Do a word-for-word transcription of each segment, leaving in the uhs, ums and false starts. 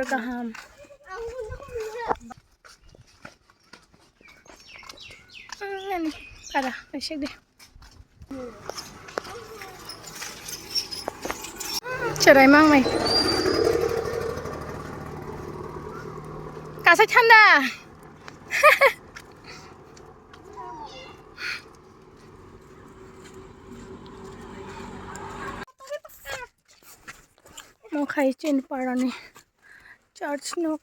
Kaham. Nani, kada, naisik de. Cherai mangnai. Kasai thanda. Mo khai chini parani church nok.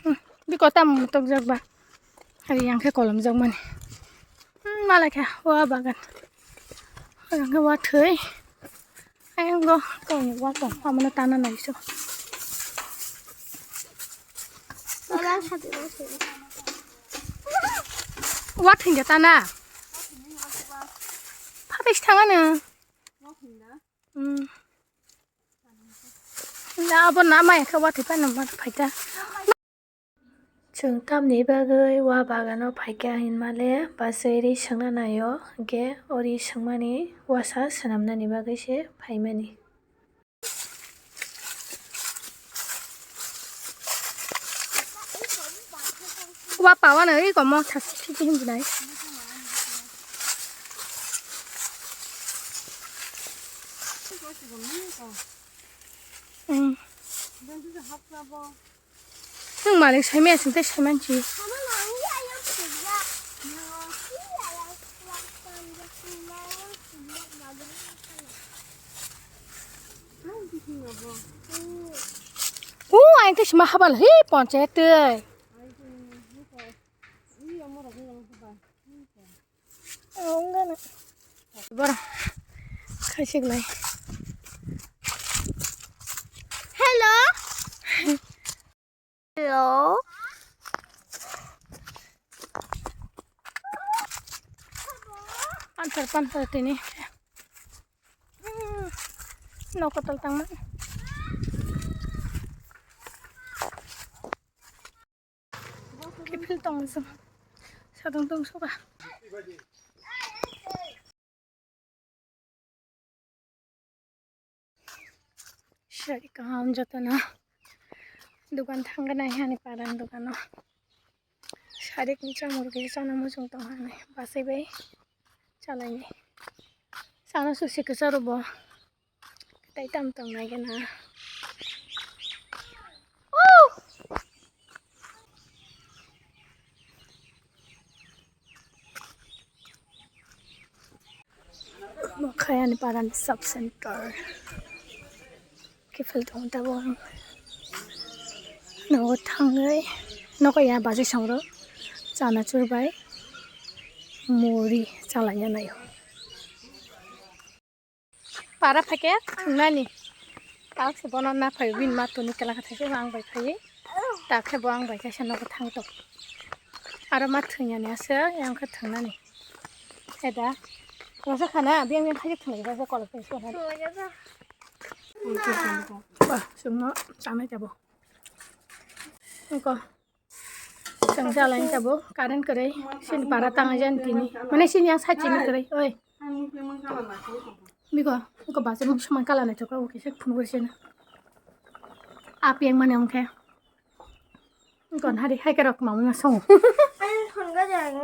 Hmm, biko tam tokjak ba. Hari yang khe kolomjak mani. Hmm, malai kha wa bagan. Yang khe wa thwi. Ayang go tongni wa tong. Amano tana naiso. Wa thwi tana. Phabes thangano. Hmm. Na abo na maya khe wa thwi phano ma phaikha. Chwng tamni bagwi wa bagano phaikha hinmale bachwi ri swngna naio, hwnkhe o ri swngmani uasa swnamnani bagwi se phaimani. Wa pawan oi komo thasi thiki himbu nai. Hmm. Nwng malik saimaya sing tei saimansi. O, ang tei sima habal hi ponchayat tei. Bor. Khaisik lai. Hello. Hello. Panthor, panthor tini. Hmm. Nok kotor tangma. Kiphil tong sung. Sadong tong suka. Sari kaham jotono. Dukan thangna nai hani paran dukano. Sari kini chamung rwgwi chana muchung tong hani. Bachai bai chalaini. Chana susi kwcharo bo. Tai tam tong nai gana. Mokhayani parani sub center. Kiphil tong tabo ang. Nogo thangwi nogo ya bachai songro chanachur bai muri chalaina naio. Para phaikhe thwngnani. Takse bono naphai bini matoni kela khe thaisa ang bai phaiwi. Takhe bo ang bai kaisa nogo thang tok. Aro ma thwngyani aswk yang khe thwngnani. Eda. Rasa khana biyang biyang khaijak thwnglai rasa kolok tei sora. Ba, sungno chanai tabo. Niko. Chwng chalai tabo current kwrwi sini para tangwi jani tini. Mane sini yang sachini kwrwi. Oi. Biko, biko bachai mung samang kala naithok kha, okay, se phunuk rw sini. Api yang mane wngkhe. Kon hari hai kerok mamung songo. Ayo, thon ga jang.